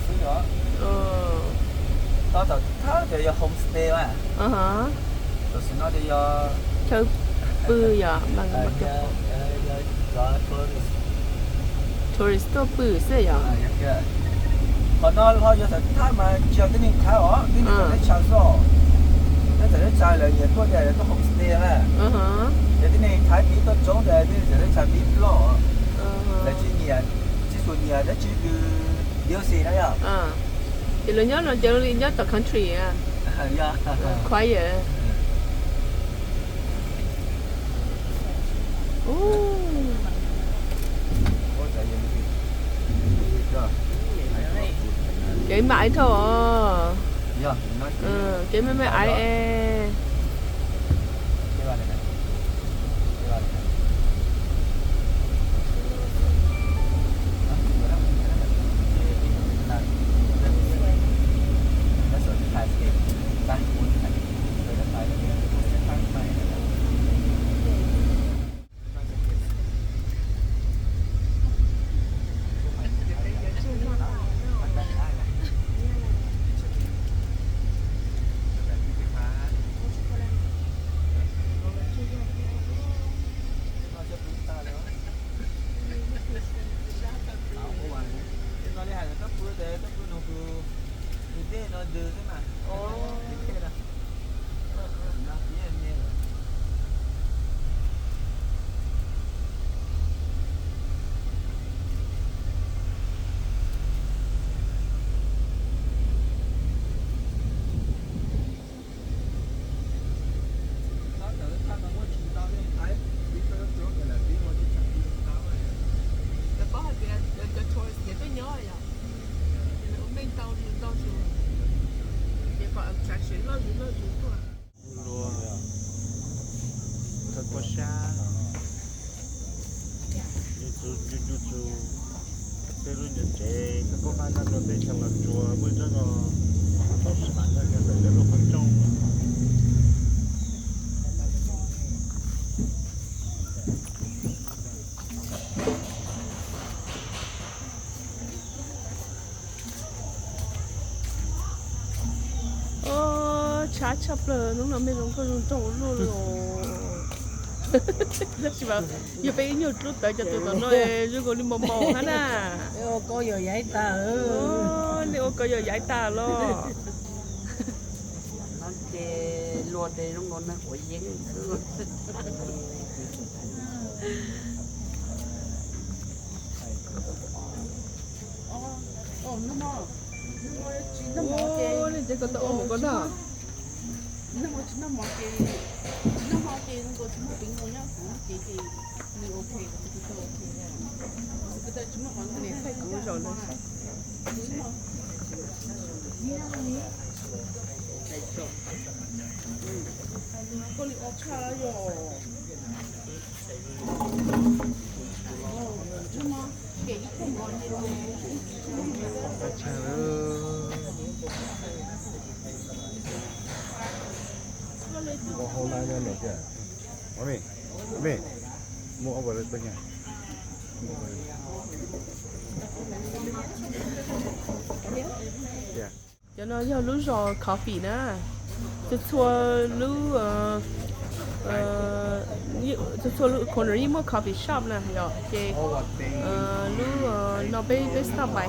Xwb yog, thaum thab ces yog homestay mas, tam sim no ces yog chaw pw yom, tourist tuaj pw xwb yom. Qhov no ho yog thaum thab mas tsis yog tib neeg thab os, tib neeg txawm teb chaws xwb. Nyob txawm teb chaws lawv nyiam tuaj ces lawv tuaj homestay na. Ces tib neeg thab tiv tuaj tsoov ces tib neeg txawm teb chaws tiv ploj. Lawv tsis nyiam, tsis xav nyiam dab tsi kws D O C na yom. Ces lawv nyob no ces li nyob tom country, quiet. Kev me me aiv dhau os. Kev me me aiv es. Ces no li hais tias koj pw tes koj pw nug tus, tus dej no ntws xwb mas. Tus dej no. Lawv paub hais tias cov tourist ces tuaj nyob yom, ces lawv ua meej tau ntau tus, ces pom attraction loj zus loj zus tuaj. Luag kawg kua sab, nyuj nyuj txug peb lub nyuag tsev kawg kua qab nyob rau teb chaws Los Tsuas, muaj ib tsob nyuag tau sim mas nyob kiag ntawm peb lub qhov rooj. Tshav tshaj plaws, hnub no mej zoo nkauj zoo nraug ua luaj li os. Tab sis mas yog peb ib nyuag dlub tawv cov tus tom no zoo nkaus li mos mos hab na. Nej ua koj yog yav ib tag los. Ces luag tes zoo nkaus neeg quav yeeb xwb. Ua, nej ntev koj tau ua mus koj noj. Noj mov ces, tsis noj mov ces nkaus tsis muaj peev nkaus nyob kuv ces, ces nws ok, kuv tsis tau ok, kuv tsis tau, tsis muaj qhov nws thaij kuv zaum no. Koj li o tshaj yog. Cov no yog lub zos coffee na. Txhua txhua lub, txhua txhua lub corner yeej muaj coffee shop na yom, ces lub no peb, peb stop by,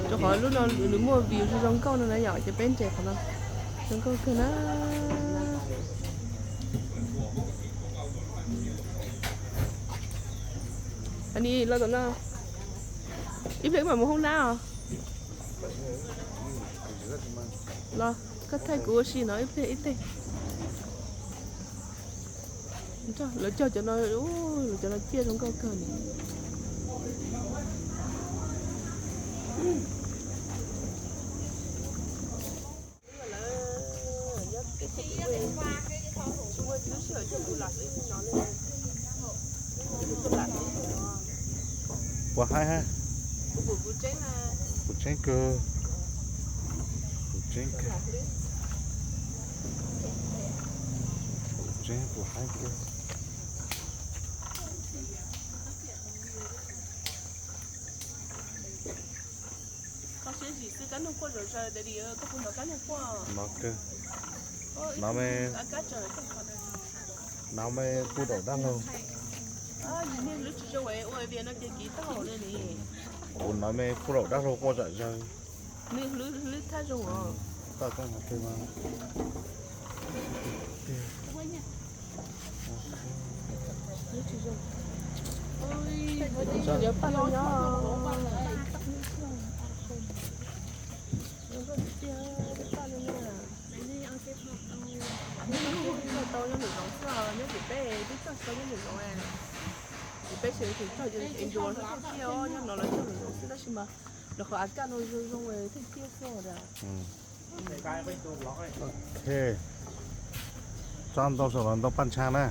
rau qhov lub no nws muaj view zoo zoo nkauj no na yom, ces peb nres qhov no zoo nkauj kawg na. Anis los tom no, ib pliag wb mam mus hoob nab os. Los koj thaij kuv ua si no ib pliag ib teg. Lawv cog cov no, cov no ciaj zoo nkauj kawg li. Puas haib hab? Puas tseeb kawg? Puas tseeb kawg? Puas tseeb, puas haib kawg? Koj sib Nov me, nov me puj daum dab laug. Kuv nov me puj daum dab laug quaj zom zaws. Toj koob hauv pes mas. Tau nyob nraum zoov xwb, nyob tim peb twb txog tau nyob nraum zoov. Tim peb sawv tseem txog ces ntuas thiaj tiaj, nyob no lawv txog nraum zoov xwb tab sis mas lawv qhov av kaj no zoo zoo thiaj tiaj xwb os. Tsob ntoo saum no ntoo paj ntshaav na,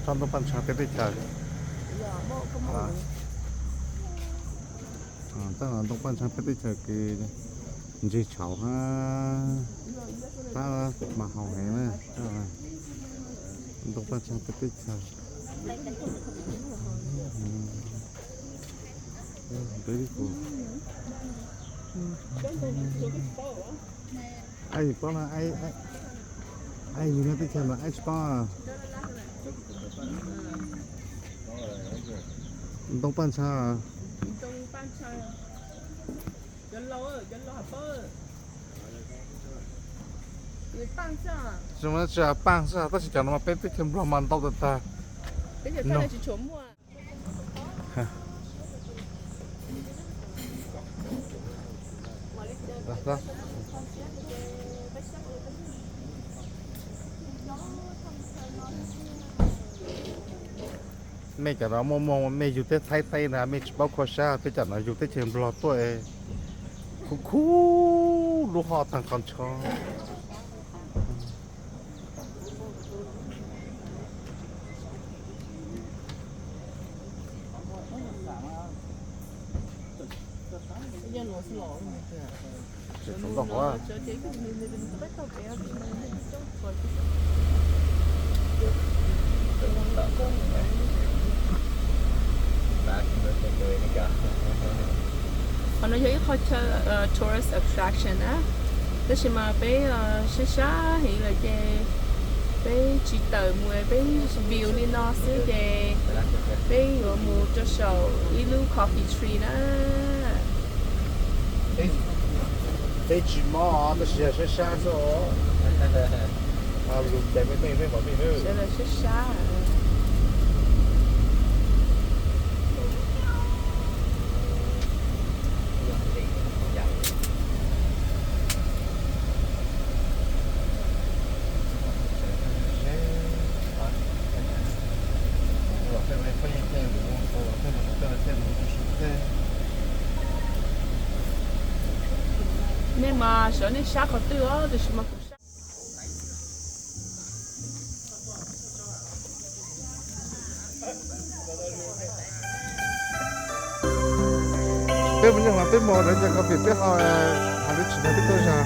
tsob ntoo paj ntshaav peb teb chaws. Tsob no ntoo paj ntshaav peb teb chaws kws ntsig tshauv hab, tab mas haus heev na. Ntoo paj ntshaav peb teb chaws. Beautiful. Ai paub no, ai yus no teb chaws no ai tsis paub. Ntoo paj ntshaav. Tsis muaj tsis paaj xwb tab sis cov no mas peb teb chaws Nplog mas ntau tag tag. Mej cov no muaj muag mej yug teb Thaib teb na mej tsis paub kho sab, peb cov no yug teb chaws Nplog tuaj, khuv khuv lub hoj taag qhov ntsho. Qhov no yog ib qho chaw tourist attraction na, tab sis mas peb sab sab heev lawm ces peb tsis tawm mus, peb view li no xwb ces peb yuav mus rau saum ib lub coffee tree na. Peb tsis mob tab sis yog sab sab xwb. Lug cais mej mej mej mej. Sab sab. Nej mas xyov nej sab qhov twg os, tab sis mas kuv sab. Peb mus nyob hauv peb mus lawv cov coffee peb ho hais lub tsis no peb tuaj zag.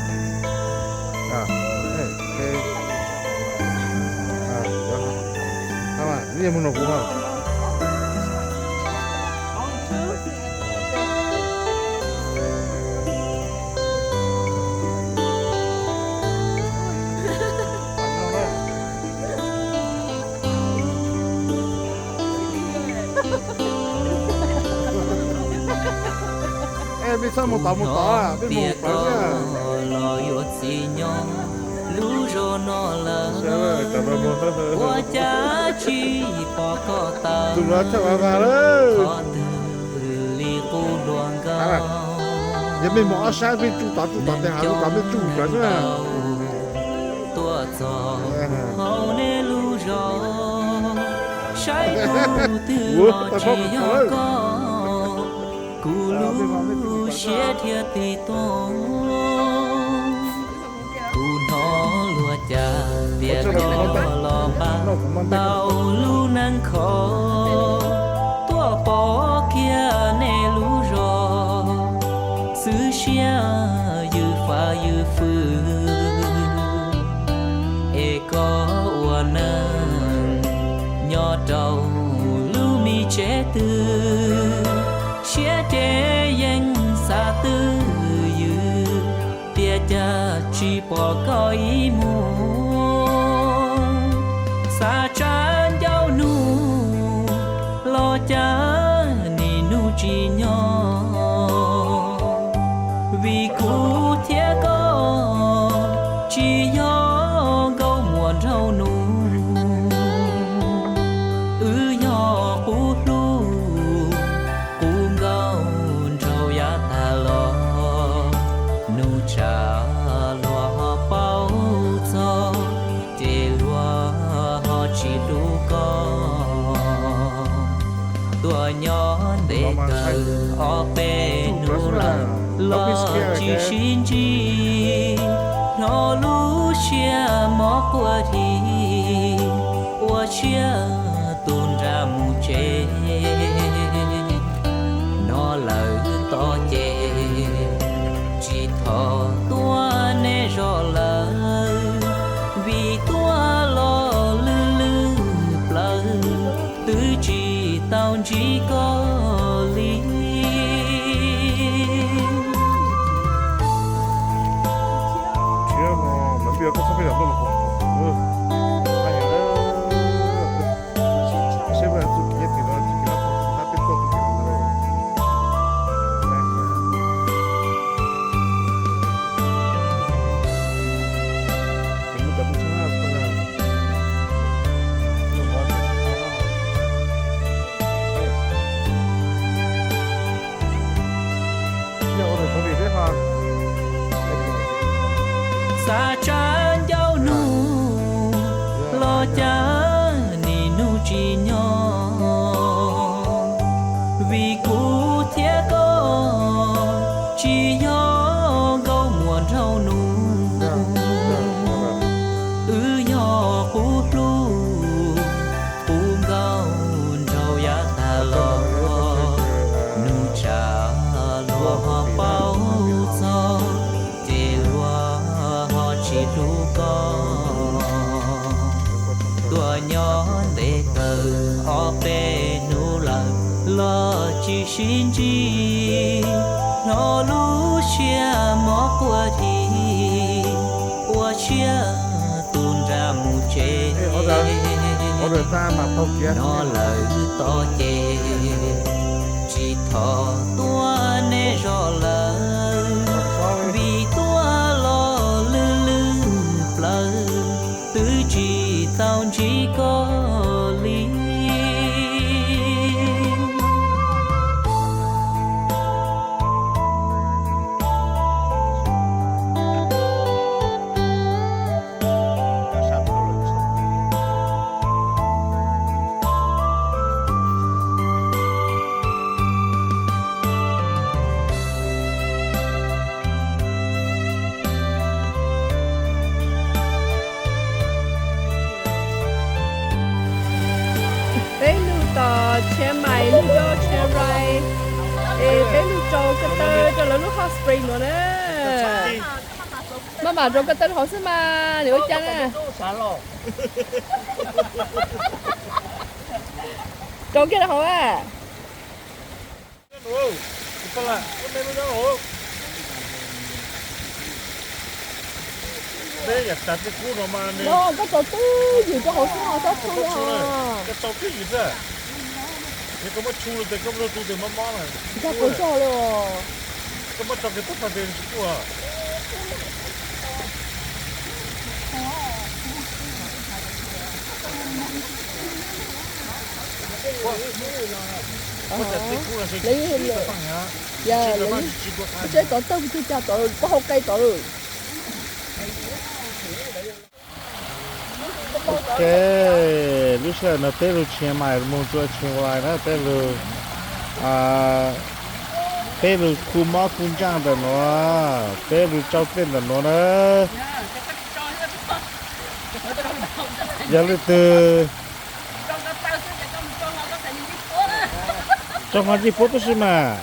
Neb mus nrog kuv. Mej txhob mus tod mus tod, peb mus pawg los yuav txiv nyob lub zos no lawm, ua cas tsis pom koj tawm qhov twg li qub hluas nkauj. Yog mej mus ob sab mej tsuj tod tsuj tod tes hav tsuj tod mej tsuj cov xwb na. Tuaj txog hauv nej lub zos, saib tus twg los tsis yog koj, kuv lub siab dhia tig tuag. Kuv hnov luag cas tias koj los npaj tau lub neej khov, tuaj pom kiag nej lub zos, xwb siab yws fab yws fwm, es koj ua neej nyob rau lub me tsev twg, siab ces yeej xav twj Pom koj ib muag, xav tsa ncauj nug, los cas nim nug tsis nyob. Vim kuv thiab koj tsis yog nkauj muam nraug nus, wb yog qub hlub qub nkauj nraug yav tag los, nug tsam luag ho paub txog, ces luag ho tsis hlub koj. Tuaj nyob ntev kawg ob peb hnub lawm los tsis sib ntsib, hnov lub siab mob quaj dhi, ua siab tu nra mus tsev. No lawm tod ces tsis thov tuaj nej zos lawm, vim tuaj los lwj lwj plawv, twb tsis tau ntsib koj li. Xav tsa ncauj nug, los cas nim nug tsis nyob. Vim kuv thiab koj tsis yog nkauj muam nraug nus, wb yog qub hlub qub nkauj nraug yav tag los, nug tsam luag ho paub txog, ces luag ho tsis hlub koj. Tuaj nyob ntev kawg ob peb hnub lawm los tsis sib ntsib, hnov lub siab mob quaj dhi, ua siab tu nra mus tsev. No lawm tod ces tsis thov tuaj nej zos lawm, vim tuaj los lwj lwj plawv, twb tsis tau ntsib koj li. Peb lug tom Chiang Mai lug rau Chiang Rai, es peb lug rau ko taw rau lawv lub hot spring no na. Maj mam rau ko taw rau hauv xwb mas nws ua cas na. Rau kiag rau hauv a. Koj rau twj ywm rau hauv xwb ho txhob tshu. Koj rau twj ywm xwb. Yog koj muab tshu los tes koj muab rau tu tes mob mob na. Nkag puas zog li os. Koj muab tso kiag tub pag tes tsis pub. Tov tawg pes tsawg cas tod, pab hau qe tod lawm. Ok, lub sij hawm no peb lug Chiang Mai moog rua Chiang Rai na, peb lug, peb lug khu mob khu ntsaaj ntawm nuav, peb lug tsau dlej ntawm nuav na. Yog leej twg tsau hlo ntsej puab tub si mas,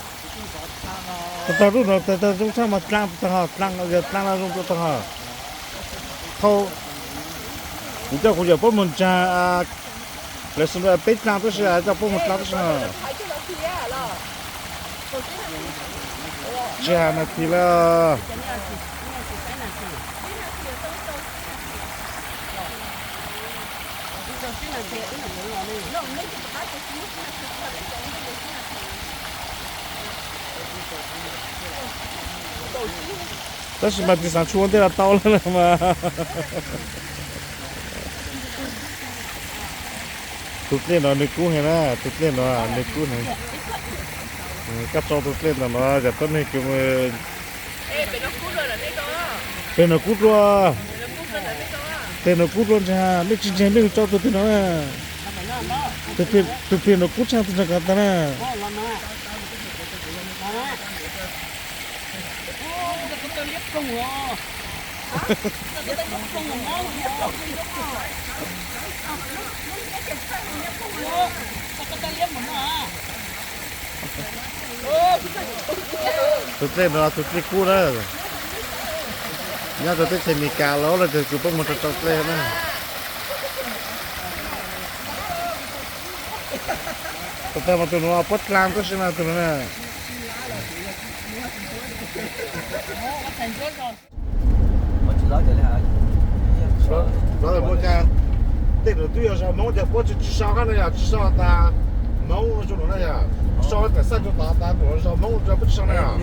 tag tag lub nuav tag tag zoo tshaj mas dlaab tag ho, dlaab yog dlaab no zoo tag ho. Thau, kuv coj kuv yawm puab moog tsaag, lawv peb dlaab tub si, coj puab moog dlaab tub si. Tsis has nas this lawm. Tab sis mas tsis xav tshua ntej los tau lawm mas. Tus dlej no nws kub heev na, tus dlej no nws kub heev. Koj tso tus dlej ntawm no yog tuab neeg kws mus. Tes no kub dua, tes no kub dua ntag, mej tsis ntseeg mej mus tso tus twg no na. Tus plig no kub tshaj tus ntawd ko tag na. Tus dlej no tus dlej kub na. Nyob rau teb chaws Amelikas los ua le tus kws peb mus rau tsau dlej na. Tus tag mas tus no puab dlaa tab sis mas tus no na. Tej no twb yog zog Hmoob ces puab tsis, tsis sau hab no yog tsis sau tas Hmoob zoo no na yog. Sau tas xaj rua tod tas tus zog Hmoob rua puab tsis sau na yog.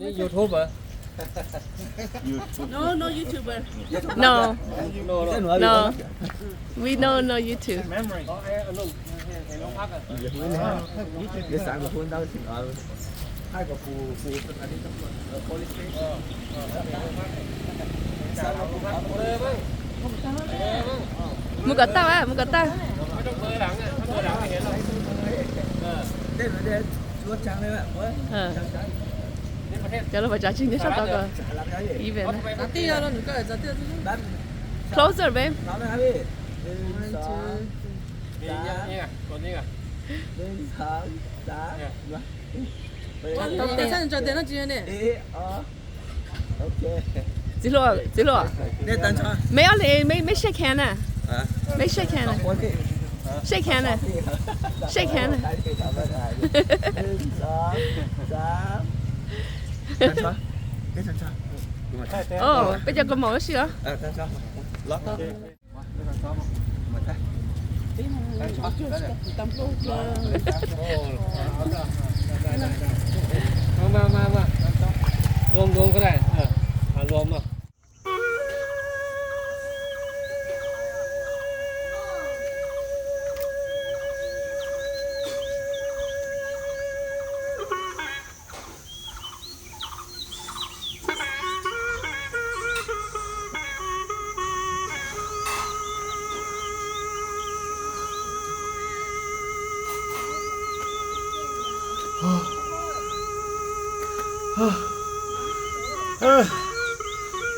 YouTube. No, no YouTuber. No. No. We no no YouTube. Mus kom tag, mus kom tag. Cov lus Vav Tsav tsis nyob sab tod ko. Even. Closer, babe. Txiv hluas, txiv hluas. Mej ob leeg, mej, mej shake hand na. Mej shake hand na. Shake hand na. Shake hand na. Oh, peb cov kaus mom ua si os.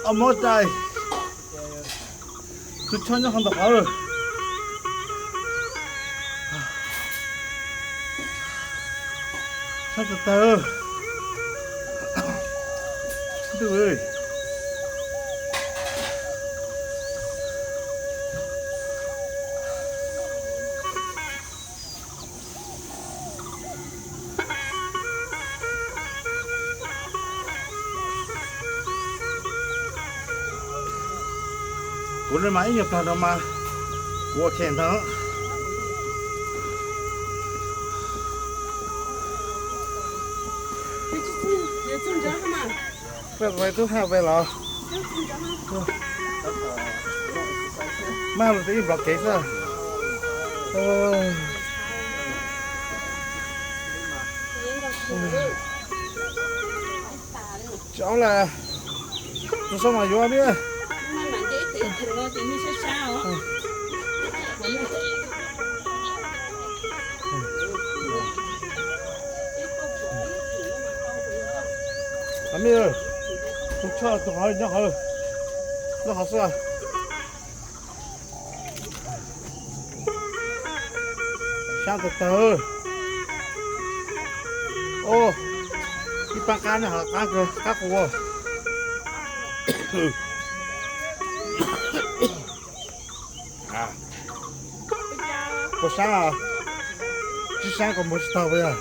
Almost die. Tus tsho nyob qhov ntawm qhov. Sab tag tag. Ntuj. Kuv ne mas ib nyuag plag no mas kuv ua khe ntag. Peb tub haj ve los mas los twb ib nplog kev xwb. Tsis au las, tus xaub mas yuav peb. Amigo, tus tsho tus qhov nyob qhov, nyob qhov xwb. Sab tag tag. Ib pab qab nyob qhov qab, qab qus. Puas sab? Tsis sab kom mus tsis tau puas yog?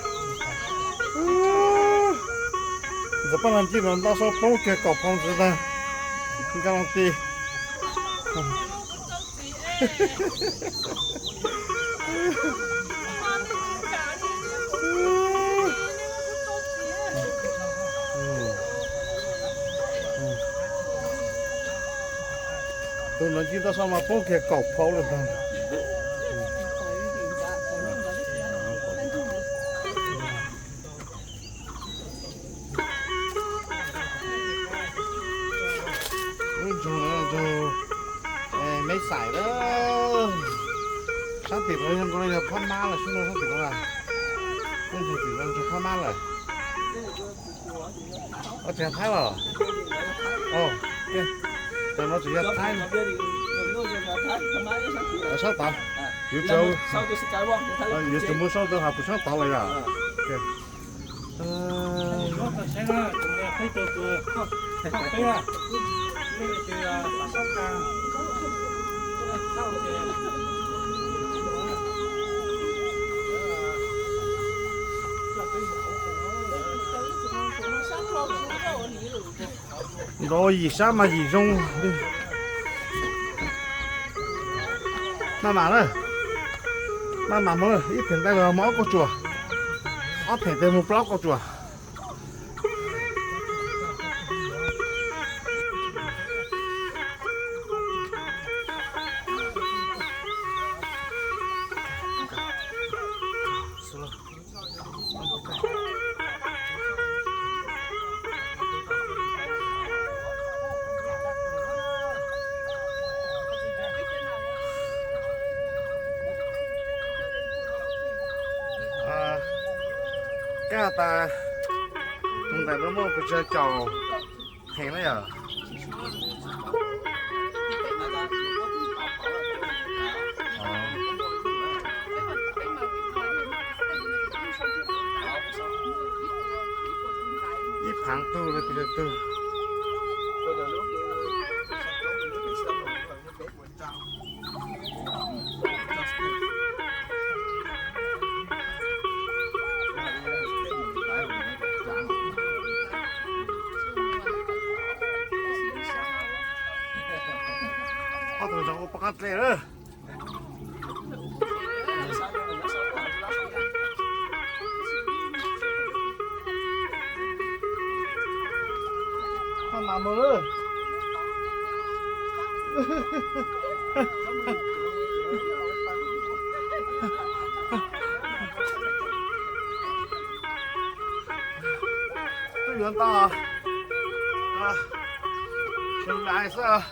Ntxawm Paj Nas Ncig no ntaj sab poob kiag kaum phau ntxiv ntag. Nkag los ti. Tus no ncig ntaj sab mas poob kiag kaum phau lawm ntag. Lub nroog no nroog Meb Xais lawm. Sab tim no yog nkaus li yog Phab Mab lawm xwb no, sab tim no na. Lub nroog tim no nroog Phab Mab lawm. Ov, tsis yog Thaib los? Ov, tsis yog Thaib. Sab tod. Yuav tsum, yuav tsum mus sau rau hauv pus sab tod los yom. Nkaus yim sab mas yim zoo li. Maj mam na, maj mam mus, ib pheem ntawd los mus ob kauj tsuas, ob pheem ntawd mus plaub kauj tsuas. Kab tas, tus ntawm no muaj pes tsawg caum pheem na yom? Ib phav tug los pes tsawg tug. Ob tug zoo ua poj qab dlej lawm. Maj mam mus lawm. Twb yuav ntau, tseem dais xwb.